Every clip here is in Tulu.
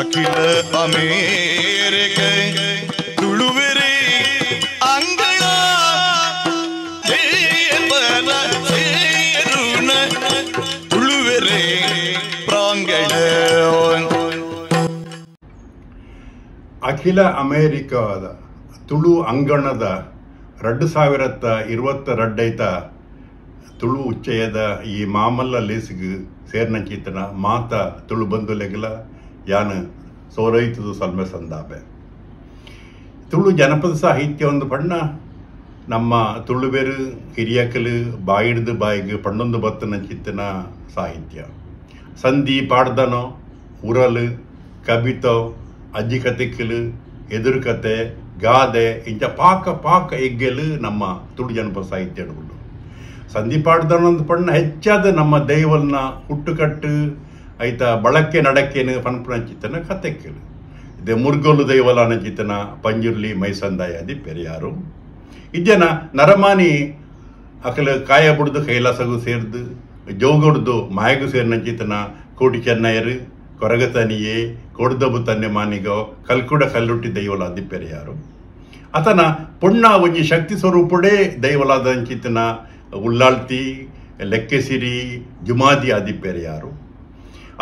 ಅಖಿಲ ಅಮೇರಿಕ ತುಳುವೆರೆ ಅಂಗಳ ಪರ ಸೇರುನ ತುಳುವೆರೆ ಪ್ರಾಂಗಣ. ಅಖಿಲ ಅಮೇರಿಕಾದ ತುಳು ಅಂಗಣದ 2022 ತುಳು ಉಚ್ಚಯದ ಈ ಮಾಮಲ್ಲ ಲೇಸಿಗೆ ಸೇರ್ನಂಚಿತನ ಮಾತ ತುಳು ಬಂಧುಲೆಗಲ ಯಾನು ಸೋರೈತದು ಸಲ್ಮೆ ಸಂದಾಬೆ. ತುಳು ಜನಪದ ಸಾಹಿತ್ಯ ಒಂದು ಬಣ್ಣ ನಮ್ಮ ತುಳುಬೇರು ಹಿರಿಯಕಲು ಬಾಯಿಡ್ದು ಬಾಯಿಗೆ ಪಣ್ಣೊಂದು ಬತ್ತನಂಚಿತ್ತನ ಸಾಹಿತ್ಯ. ಸಂಧಿ ಪಾಡ್ದನೋ, ಉರಲು, ಕಬಿತೋ, ಅಜ್ಜಿ ಕತೆಕ್ಕಲು, ಎದುರು ಕತೆ, ಗಾದೆ ಇಂಚ ಪಾಕ ಪಾಕ ಎಗ್ಗೆಲು ನಮ್ಮ ತುಳು ಜನಪದ ಸಾಹಿತ್ಯ ಉಂಟು. ಸಂಧಿ ಪಾಡ್ದನೊಂದು ಪಣ್ಣ ಹೆಚ್ಚಾದ ನಮ್ಮ ದೈವಲ್ನ ಹುಟ್ಟುಕಟ್ಟು ಐತ ಬಳಕೆ ನಡಕೇನು ಪನ್ಪುನಂಚಿತ್ತನ ಕತೆಕ್ಕಲು. ಇದೆ ಮುರ್ಗೋಲು ದೈವಲ ಅನಚಿತನ ಪಂಜುರ್ಲಿ ಮೈಸಂದಾಯ ಅದಿ ಪೆರಿಯಾರು. ಇದ್ಯನ ನರಮಾನಿ ಅಕಲ ಕಾಯ ಬುಡ್ದು ಕೈಲಾಸಗು ಸೇರ್ದು ಜೋಗೊಡ್ದು ಮಾಯಗು ಸೇರ್ನಂಚಿತನ ಕೋಟಿ ಚೆನ್ನಯರು, ಕೊರಗತನಿಯೇ, ಕೊಡ್ದಬು ತನ್ನೆ ಮಾನಿಗೋ, ಕಲ್ಕುಡ ಕಲ್ಲುಟ್ಟಿ ದೈವಲ ಅದಿ ಪೆರಿಯಾರು. ಆತನ ಪೊಣ್ಣ ಒಂಜಿ ಶಕ್ತಿ ಸ್ವರೂಪಡೇ ದೈವಲಾದಂಚಿತನ ಉಳ್ಳಾಳ್ತಿ, ಲೆಕ್ಕೆಸಿರಿ, ಜುಮಾದಿ ಆದಿ ಪೆರಿಯಾರು.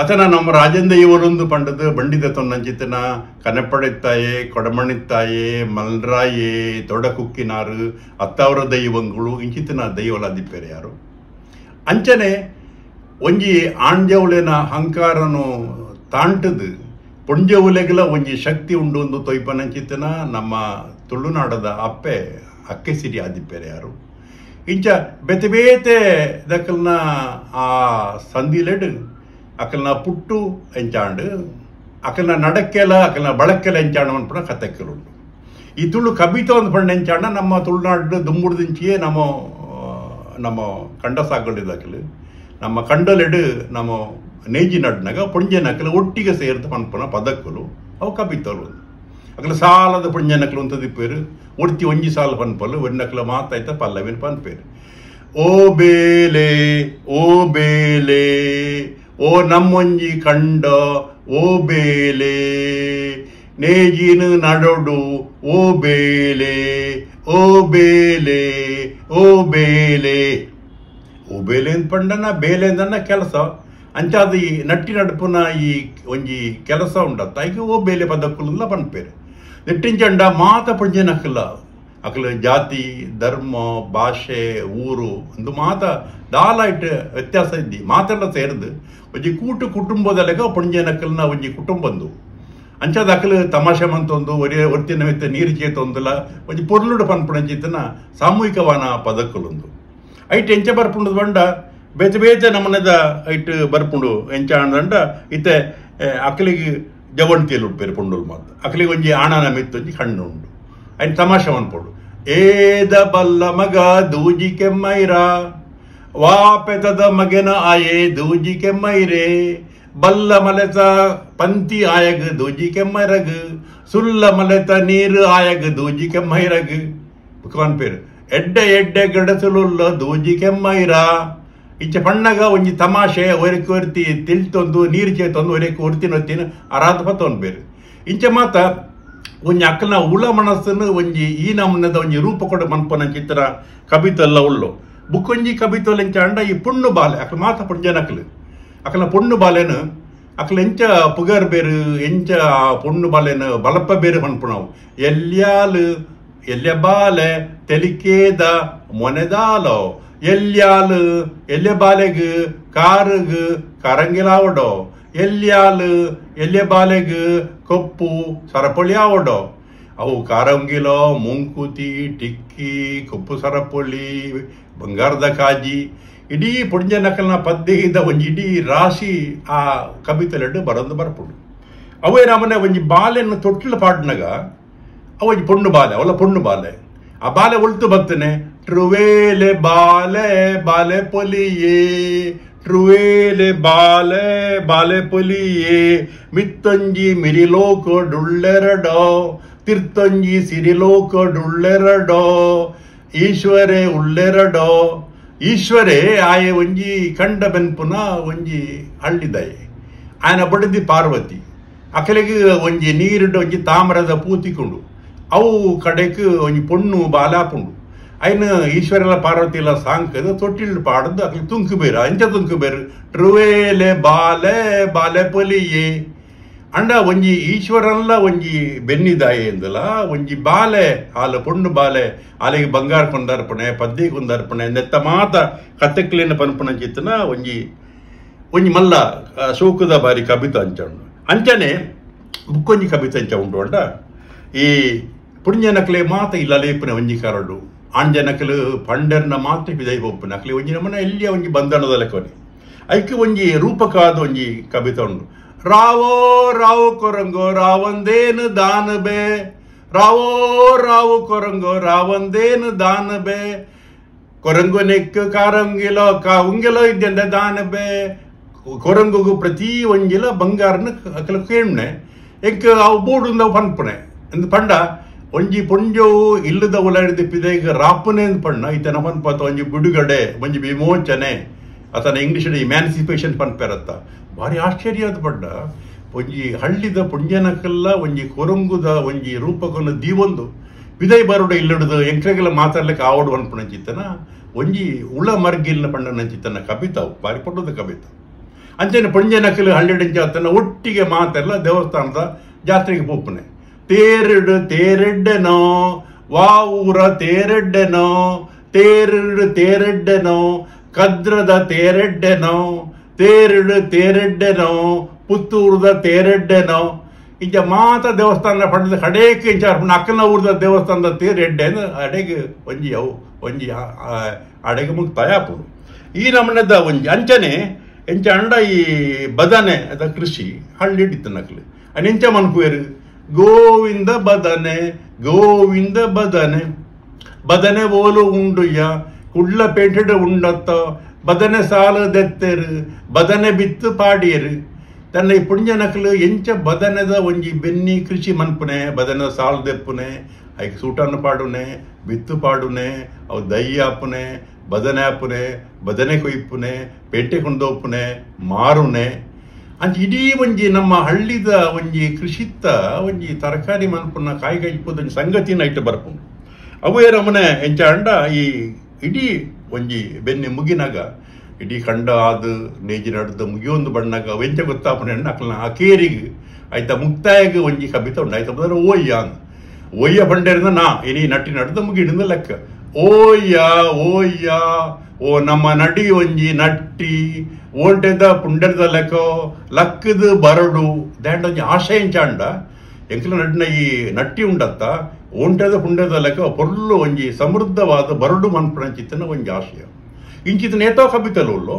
ಆತನ ನಮ್ಮ ರಾಜೇಂದ್ರ ಇವರೊಂದು ಪಂಡದು ಬಂಡಿದ ತೊನ್ನಂಚಿತನ ಕನಪಡೆತ್ತಾಯೆ, ಕೊಡಮಣಿತ್ತಾಯೆ, ಮಲ್ರಾಯೆ, ತೊಡಕುಕ್ಕಿನಾರು, ಅತ್ತಾವರ ದೈವಂಗಳು ಇಂಚಿತನ ದೈವಲಾದಿ ಪೆರಿಯಾರು. ಅಂಚನೆ ಒಂಜಿ ಆಂಜವುಲೆನ ಅಹಂಕಾರನು ತಾಂಟದು ಪೊಂಜವುಲೆಗಲ ಒಂಜಿ ಶಕ್ತಿ ಉಂಡು ಒಂದು ತೊಯ್ಪನಂಚಿತನ ನಮ್ಮ ತುಳುನಾಡದ ಅಪ್ಪೆ ಅಕ್ಕೆಸಿರಿ ಆದಿ ಪೆರಿಯಾರು. ಇಂಚ ಬೇತೆ ಬೇತೆ ದಕ್ಕಲ್ನ ಆ ಸಂಧಿಲೆಡು ಅಕಲ್ನ ಪುಟ್ಟು ಎಂಚಾಂಡು, ಅಕಲ್ನ ನಡಕ್ಕೆಲ ಅಕಲ್ನ ಬಳಕೆಲ ಎಂಚಾಂಡು ಅನ್ಪುನ ಕತೆಕ್ಕಲುಂಡು. ಈ ತುಳು ಕಬಿತ ಒಂದು ಪಂಡ ಎಂಚಾಂಡ ನಮ್ಮ ತುಳುನಾಡು ದುಂಬುಡ್ದಿಂಚಿಯೇ ನಮ್ಮ ನಮ್ಮ ಕಂಡ ಸಾಕೊಂಡಿದ್ದಕಲು ನಮ್ಮ ಕಂಡಲೆಡು ನಮ್ಮ ನೇಜಿ ನಡ್ನಾಗ ಪುಂಜನಕಲು ಒಟ್ಟಿಗೆ ಸೇರ್ದು ಪನ್ಪುನ ಪದಕ್ಕಲು ಅವು ಕಬಿತಲು. ಅಕಲ ಸಾಲದ ಪುಂಜನಕಲು ಅಂತ ದಿಪ್ಪೇರು ಒಡ್ತಿ ಒಂಜಿ ಸಾಲ ಪನ್ಪಲು ಒನ್ನಕಲ ಮಾತಾಯ್ತ ಪಲ್ಲವಿನ ಪನ್ಪೇರು. ಓ ಬೇಲೆ ಓ ಬೇಲೆ ಓ ನಮ್ಮೊಂಜಿ ಕಂಡ ಓ ಬೇಲೆ ನೇಜಿನ ನಡೋಡು ಓ ಬೇಲೆ ಓ ಬೇಲೆ ಓ ಬೇಲೆ ಓ ಬೇಲೆ ಅಂತ ಪಂಡನ ಬೇಲೆ ಅಂದನ್ನ ಕೆಲಸ ಅಂಚಾದ ಈ ನಟ್ಟಿ ನಡುಪುನ ಈ ಒಂಜಿ ಕೆಲಸ ಉಂಡತ್ತ ಈಗ ಓ ಬೇಲೆ ಪದಕ್ಕುಲ್ಲ ಪನ್ಪೇರು. ನೆಟ್ಟಿಂಚಂಡ ಮಾತ ಪಂಜನಕ್ಕಲ್ಲ ಅಕಲ ಜಾತಿ ಧರ್ಮ ಭಾಷೆ ಊರು ಒಂದು ಮಾತ ದಾಲ ಇಟ್ಟು ವ್ಯತ್ಯಾಸ ಇದ್ದಿ ಮಾತೆಲ್ಲ ಸೇರಿದು ಒಂಜಿ ಕೂಟು ಕುಟುಂಬದಲೆಗ ಪುಂಜನಕ್ಕಲ್ನ ಒಂಜಿ ಕುಟುಂಬಂದು ಅಂಚಾದ ಅಕಲು ತಮಾಷೆ ಮಂತೊಂದು ಒರೇ ಒರ್ತಿನ ಮಿತ್ತ ನೀರು ಚೇತೊಂದುಲ ಒಂಜಿ ಪೊರ್ಲುಡು ಪನ್ಪುಣಂಚಿತನ ಸಾಮೂಹಿಕವಾನ ಪದಕ್ಕಲೊಂದು. ಐಟ್ ಎಂಚ ಬರ್ಪುಂಡು ಬಂಡ ಬೇತೆ ಬೇತೆ ನಮನದ ಐಟ್ ಬರ್ಪುಂಡು ಎಂಚ ಅಂಡ ಇತ್ತೆ ಅಕಲಿಗೆ ಜವಂತಿಯಲ್ಲಿ ಉಡ್ಪೇರು ಪುಂಡುಲ್ ಮಾತು ಅಕಲಿಗೆ ಒಂಜಿ ಆಣನ ಮಿತ್ತೊಂಜಿ ಕಣ್ಣು ಉಂಡು ಐನ್ ತಮಾಷೆ ಮನ್ಪೊಡು. ಏದ ಬಲ್ಲ ಮಗ ದೂಜಿ ಕೆಮ್ಮೈರ ವಾಪೆತದ ಮಗನ ಆಯೇ ದೂಜಿ ಕೆಮ್ಮೈರೆ ಬಲ್ಲ ಮಲೆತ ಪಂತಿ ಆಯಗ್ ದೂಜಿ ಕೆಮ್ಮೈರಗ್ ಸುಲ್ಲ ಮಲೆತ ನೀರು ಆಯಗ್ ದೂಜಿ ಕೆಮ್ಮೈರಗ್ ಭಗವಾನ್ ಪೇರು ಎಡ್ಡೆ ಎಡ್ಡೆ ಗಡಸುಲುಲ್ಲ ದೂಜಿ ಕೆಮ್ಮೈರ. ಇಂಚ ಪಣ್ಣಗ ಒಂಜಿ ತಮಾಷೆ ಒರಕ್ಕೆ ಒರ್ತಿ ತಿಳ್ತೊಂದು ನೀರು ಚೇತೊಂದು ಒರಕ್ಕೆ ಒರ್ತಿನ ಅರಾಧ ಪತ್ತೊಂದು ಬೇರು. ಇಂಚ ಮಾತ ಒಂಜಿ ಅಕ್ಕನ ಉಳ ಮನಸ್ಸನ್ನು ಒಂಜಿ ಈ ನಮೂನದ ಒಂಜಿ ರೂಪ ಕೊಡ ಮನ್ಪನ ಚಿತ್ರ ಕಬಿತೆಲ್ಲ ಉಳ್ಳು. ಬುಕ್ಕೊಂಜಿ ಕಬಿತೊಲ್ಲ ಎಂಚ ಅಂಡ ಈ ಪುಣ್ಣು ಬಾಲೆ ಅಕಲ ಮಾತ ಪುಂಜನಕಲು ಅಕಲ ಪೊಣ್ಣು ಬಾಲೆನು ಅಕಲ ಎಂಚ ಪುಗರ್ ಬೇರು ಎಂಚ ಪೊಣ್ಣು ಬಾಲೆನು ಬಲಪ್ಪ ಬೇರು ಪನ್ಪುಣವು. ಎಲ್ಯಾಲು ಎಲ್ಯ ಬಾಲೆ ತೆಲಿಕೇದ ಮೊನೆದಾಲೋ ಎಲ್ಯಾಲು ಎಲ್ಯ ಬಾಲೆಗ್ ಕಾರುಗ್ ಕರಂಗಿಲಾವಡೋ ಎಲ್ಯಾಲು ಎಲ್ಯ ಬಾಲೆಗ್ ಕೊಪ್ಪು ಸರಪೊಳಿ ಆವಡೋ. ಅವು ಕಾರಂಗಿಲೋ ಮುಂಕುತಿ ಟಿಕ್ಕಿ ಕೊಪ್ಪು ಸರಪೊಳಿ ಬಂಗಾರದ ಕಾಜಿ ಇಡೀ ಪುಂಜನಕಲ್ನ ಪದ್ಯದ ಒಂಜಿ ಇಡೀ ರಾಶಿ ಆ ಕಬಿತಲೆಡ್ಡು ಬರೊಂದು ಬರ್ಪುಂಡು. ಅವೇ ನಮನೆ ಒಂಜಿ ಬಾಲೆಯನ್ನು ತೊಟ್ಟಿಲು ಪಾಡ್ನಗ ಅವ ಒಂಜಿ ಪೊಣ್ಣು ಬಾಲೆ ಅವಲ ಪೊಣ್ಣು ಬಾಲೆ ಆ ಬಾಲೆ ಒಳ್ತು ಬರ್ತನೆ ಟ್ರುವೇಲೆ ಬಾಲೆ ಬಾಲೆ ಪೊಲಿಯೇ ಟ್ರುವೇಲೆ ಬಾಲೆ ಬಾಲೆ ಪೊಲಿಯೇ ಮಿತ್ತೊಂಜಿ ಮಿರಿಲೋಕ ಡುಳ್ಳೆರಡೋ ತಿರ್ತೊಂಜಿ ಸಿರಿಲೋಕ ಡುಳ್ಳೆರಡೋ ಈಶ್ವರೇ ಉಳ್ಳೆರಡೋ. ಈಶ್ವರೇ ಆಯೆ ಒಂಜಿ ಕಂಡ ಬೆನ್ಪುನ ಒಂಜಿ ಹಳ್ಳಿದಯೆ ಆಯನ ಬಡದಿ ಪಾರ್ವತಿ. ಅಕಲೆಗ್ ಒಂಜಿ ನೀರುಡು ಒಂಜಿ ತಾಮ್ರದ ಪೂತಿಕೊಂಡು ಅವು ಕಡೆಕ್ ಒಂಜಿ ಪೊಣ್ಣು ಬಾಲಾಪುಂಡು ಐನ ಈಶ್ವರಲ ಪಾರ್ವತಿಲ ಸಾಂಕದ ತೊಟ್ಟಿಲ್ ಪಾಡದು ಅಕಲೆ ತುಂಕು ಬೇರು ಅಂಚ ತುಂಕು ಬೇರು ಟ್ರುವೇಲೆ ಬಾಲೆ ಬಾಲೆ ಪೊಲಿಯೇ ಅಂಡ ಒಂಜಿ ಈಶ್ವರಲ್ಲ ಒಂಜಿ ಬೆನ್ನಿದಾಯೆ ಎಂದಲ ಒಂಜಿ ಬಾಲೆ ಆಲ ಪೊಣ್ಣು ಬಾಲೆ ಆಲೆಗೆ ಬಂಗಾರ ಕೊಂದಾರ್ಪಣೆ ಪದ್ದಿ ಕೊಂದಾರ್ಪಣೆ ನೆತ್ತ ಮಾತ ಕತೆಕ್ಲಿನ ಪನ್ಪುನ ಚಿತ್ತನ ಒಂಜಿ ಒಂಜಿ ಮಲ್ಲ ಶೋಕದ ಬಾರಿ ಕಬಿತ ಅಂಚ ಉಂಡು ಅಂಚನೆ ಬುಕ್ಕೊಂಜಿ ಕಬಿತ ಅಂಚ ಉಂಡು ಅಂಡ ಈ ಪುಣ್ಯನಕ್ಲೆ ಮಾತ ಇಲ್ಲ ಲೇಪನೆ ಒಂಜಿ ಕರಡು ಆಂಜನಕಲು ಪಂಡರ್ನ ಮಾತ್ರ ಬಿದೈ ಒಪ್ಪುನ ಅಕ್ಲೆ ಒಂಜಿ ನಮನ ಎಲ್ಲಿಯ ಒಂಜಿ ಬಂಧನದ ಲೆಕ್ಕನೆ ಐಕ್ ಒಂಜಿ ರೂಪಕಾದ ಒಂಜಿ ಕಬಿತ ಉಂಡು. ರಾವೋ ರಾವು ಕೊರಂಗೋ ರಾವಂದೇನು ದಾನಬೆ, ರಾವೋ ರಾವು ಕೊರಂಗೋ ರಾವಂದೇನು ದಾನಬೆ, ಕೊರಂಗು ನೆಕ್ಕು ಕಾರಂಗಿಲೋ ಕಾ ಉಂಗಿಲೋ ಇದ್ದಂದ ದಾನಬೆ, ಕೊರಂಗುಗು ಪ್ರತಿ ಒಂಜಿಲ ಬಂಗಾರನ ಅಕಲ ಕೇಳ್ನೆ ಎಂಕ್ ಅವು ಬೋಡುಂದ ಪನ್ಪುನೆ ಅಂದ್ ಪಂಡ ಒಂಜಿ ಪೊಂಜೋವು ಇಲ್ಲದ ಉಲಾಡಿದ ಪಿದೈಗ ರಾಪುನೆ ಅಂದ್ ಪಣ್ಣ ಇತನ ಪನ್ಪತ ಒಂಜಿ ಬಿಡುಗಡೆ ಒಂಜಿ ವಿಮೋಚನೆ ಆತನ ಇಂಗ್ಲೀಷ್ ಇಮ್ಯಾನ್ಸಿಪೇಷನ್ ಪನ್ಪೆರತ್ತ ಭಾರಿ ಆಶ್ಚರ್ಯ ಅದು ಪಂಡ ಒಂಜಿ ಹಳ್ಳಿದ ಪುಣ್ಯನಕ್ಕೆಲ್ಲ ಒಂಜಿ ಕೊರಂಗುದ ಒಂಜಿ ರೂಪಕನ್ನು ದೀವೊಂದು ವಿದೈ ಬರುಡ ಇಲ್ಲಡುದು ಎಂಕ್ರೆಗೆಲ್ಲ ಮಾತಾಡ್ಲಿಕ್ಕೆ ಆವಡು ಅನ್ಪುಣಂಚಿತ್ತನ ಒಂಜಿ ಉಳ ಮರ್ಗಿಲ್ನ ಪಂಡನಂಚಿತ್ತನ ಕಬಿತಾವು ಭಾರಿ ಪಟ್ಟದ ಕಬಿತ. ಅಂಚನೆ ಪುಣ್ಯನಕಲು ಹಳ್ಳಿಡಂಚ ಆತನ ಒಟ್ಟಿಗೆ ಮಾತೆಲ್ಲ ದೇವಸ್ಥಾನದ ಜಾತ್ರೆಗೆ ಪೋಪುನೆ ತೇರಿಡು ತೇರೆಡ್ಡೆನೋ ವಾ ಊರ ತೇರೆಡ್ಡೆನೋ ತೇರಿಡು ತೇರೆಡ್ಡೆನೋ ಕದ್ರದ ತೇರೆಡ್ಡೆನೋ ತೇರಿಡು ತೇರೆಡ್ಡೆನೋ ಪುತ್ತೂರದ ತೇರೆಡ್ಡೆನೋ ಇಂಚ ಮಾತ ದೇವಸ್ಥಾನ ಪಂಡದ ಕಡೇಕ್ ಇಂಚ ಅಕ್ಕನ ಊರದ ದೇವಸ್ಥಾನದ ತೇರೆಡ್ಡೆ ಅಡೆಗೆ ಒಂಜಿ ಅವು ಒಂಜಿ ಅಡೆಗೆ ಮುಕ್ತಾಯ ಆಪುಂಡು. ಈ ನಮನದ ಒಂಜಿ ಅಂಚನೆ ಎಂಚ ಅಂಡ ಈ ಬದನೆ ಅದ ಕೃಷಿ ಹಳ್ಳಿ ಹಿಡಿತು ನಕ್ಲು ಎಂಚ ಮನ್ಪುವೇರು ಗೋವಿಂದ ಬದನೆ ಗೋವಿಂದ ಬದನೆ ಬದನೆ ಓಲು ಉಂಡುಯ್ಯ ಕುಳ್ಳ ಪೇಟೆಡ್ ಉಂಡತ್ತ ಬದನೆ ಸಾಲು ದೆತ್ತೆರು ಬದನೆ ಬಿತ್ತು ಪಾಡಿಯರು ತನ್ನ ಈ ಪುಣ್ಯ ನಕಲು ಎಂಚ ಬದನೆದ ಒಂಜಿ ಬೆನ್ನಿ ಕೃಷಿ ಮನ್ಪುನೆ ಬದನೆ ಸಾಲು ದೆಪ್ಪುನೆ ಐಕ್ ಸೂಟನ್ನು ಪಾಡುನೆ ಬಿತ್ತು ಪಾಡುನೆ ಅವು ದೈ ಆಪುನೆ ಬದನೆ ಆಪುನೆ ಬದನೆ ಕೊಯ್ಪುನೆ ಪೇಟೆ ಕೊಂಡೋಪುನೆ ಮಾರುನೆ ಅಂಚ ಇಡೀ ಒಂಜಿ ನಮ್ಮ ಹಳ್ಳಿದ ಒಂಜಿ ಕೃಷಿತ್ತ ಒಂಜಿ ತರಕಾರಿ ಮನ್ಪುನ ಕಾಯಿ ಕೈಪುದ ಒಂಜಿ ಸಂಗತಿನ ಇಟ್ಟು ಬರ್ಪುಂಡು. ಅವು ನಮ್ಮನೆ ಎಂಚ ಅಂಡ ಈ ಇಡೀ ಒಂಜಿ ಬೆನ್ನಿ ಮುಗಿನಾಗ ಇಡೀ ಕಂಡ ಆದು ನೇಜಿ ನಡ್ದು ಮುಗಿಯೊಂದು ಬಣ್ಣಾಗ ಅವು ಎಂಚ ಗೊತ್ತಾಪುನೆ ಅಕ್ಲನ ಆ ಕೇರಿಗೆ ಆಯ್ತಾ ಮುಕ್ತಾಯಗ ಒಂಜಿ ಕಬಿತ ಉಂಡು ಆಯ್ತಾ ಬಂದ್ರೆ ಓಯ್ಯ ಅಂದ್ ಓಯ್ಯ ಬಂಡೇರಿಂದ ನಾ ಇನಿ ನಟ್ಟಿ ನಡ್ದು ಮುಗಿಡಿಂದ ಲೆಕ್ಕ ಓಯ್ಯ ಓಯ್ಯ ಓ ನಮ್ಮ ನಡಿ ಒಂಜಿ ನಟ್ಟಿ ಓಂಟೆದ ಪುಂಡೆದ ಲೆಕ್ಕ ಲಕ್ಕದ ಬರಡು ದ್ಯಾಂಡ ಒಂಜಿ ಆಶಯ ಎಂಚಾಂಡ ಎಂಕಲ ನಡಿನ ಈ ನಟ್ಟಿ ಉಂಡತ್ತ ಓಂಟೆದ ಪುಂಡೆದ ಲೆಕ್ಕ ಪೊರ್ಲು ಒಂಜಿ ಸಮೃದ್ಧವಾದ ಬರಡು ಮನ್ಪುಣಂಚಿತ್ತನ ಒಂಜಿ ಆಶಯ. ಇಂಚಿತ ನೇತಾ ಕಬಿತಲುಲ್ಲೋ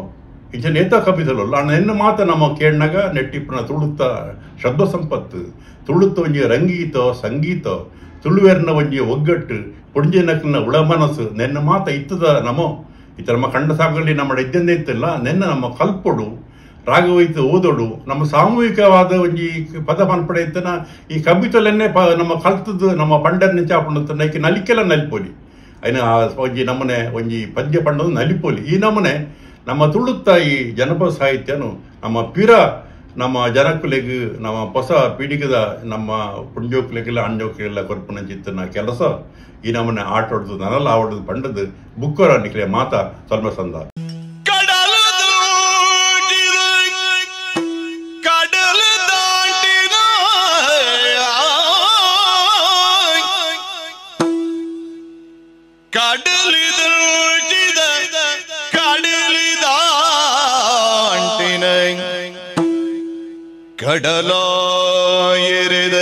ಇಂಚ ನೇತಾ ಕಬಿತಲುಲ್ಲ ಅಣ್ಣ ಎನ್ನು ಮಾತ ನಮ್ಮ ಕೇಳ್ನಾಗ ನೆಟ್ಟಿಪ್ಪನ ತುಳುತ್ತ ಶಬ್ದ ಸಂಪತ್ತು ತುಳುತ್ತ ಒಂಜಿ ರಂಗೀತ ಸಂಗೀತ ತುಳುವೆರ್ನ ಒಂಜಿ ಒಗ್ಗಟ್ಟು ಪುಂಜನಕ್ನ ಉಳ ಮನಸ್ಸು ನೆನ್ನ ಮಾತ ಇತ್ತದ ನಮೋ ಇತ್ತ ನಮ್ಮ ಕಂಡ ಸಾಗಲಿ ನಮ್ಮ ಇದ್ದಂದೇ ಇತ್ತಲ್ಲ ನೆನ್ನ ನಮ್ಮ ಕಲ್ಪೊಡು ರಾಗವೈತು ಓದೋಡು ನಮ್ಮ ಸಾಮೂಹಿಕವಾದ ಒಂಜಿ ಪದ ಪನ್ಪಡೆ ಇತ್ತನ ಈ ಕಬಿತಲನ್ನೇ ಪ ನಮ್ಮ ಕಲ್ತದ್ದು ನಮ್ಮ ಪಂಡರ್ನ ಚಾಪುಂಡು ನೈಕೆ ನಲಿಕೆಲ್ಲ ನಲಿಪೋಲಿ ಐನ ಒಂಜಿ ನಮ್ಮನೆ ಒಂಜಿ ಪದ್ಯ ಪಂಡದು ನಲಿಪೋಲಿ. ಈ ನಮನೆ ನಮ್ಮ ತುಳುತ್ತ ಈ ಜನಪದ ಸಾಹಿತ್ಯನು ನಮ್ಮ ಪಿರ ನಮ್ಮ ಜನಕುಲೆಗ್ ನಮ್ಮ ಹೊಸ ಪೀಳಿಗೆದ ನಮ್ಮ ಪುಂಜೋಕ್ಲೆಗೆಲ್ಲ ಅಂಜೋಕ್ಲೆಲ್ಲ ಕೊರ್ಪುನ ಚಿತ್ತನ ಕೆಲಸ ಈ ನಮ್ಮನೆ ಆಟ ಹೊಡೆದು ನನಲ್ಲ ಆವಡದು ಪಂಡದು ಬುಕ್ಕೋರ ನಿಕ್ಲೆ ಮಾತಾ ಸ್ವಲ್ಪ ಸಂದ. ಕಡಲಾಯಿರಿದ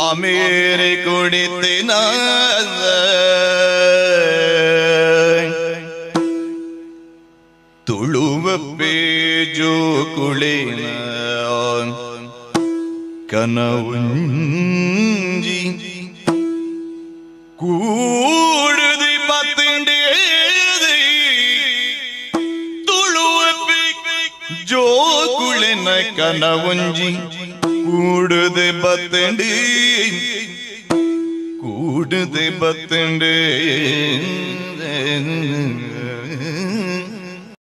ಅಮೇರಿ ಕುಡಿತಿನ ತುಳುವ ಪೇಜು ಕುಳಿನ ಕನವುಂಜಿ ಕೂಡುದಿ ಪತ್ತಿಂಡಿ ತುಳುವ ಜೋಕುಳಿನ ಕನವುಂಜಿ ಕೂಡುದೆ ಬತ್ತಂಡಿ ಕೂಡುದೆ ಬತ್ತಂಡಿ.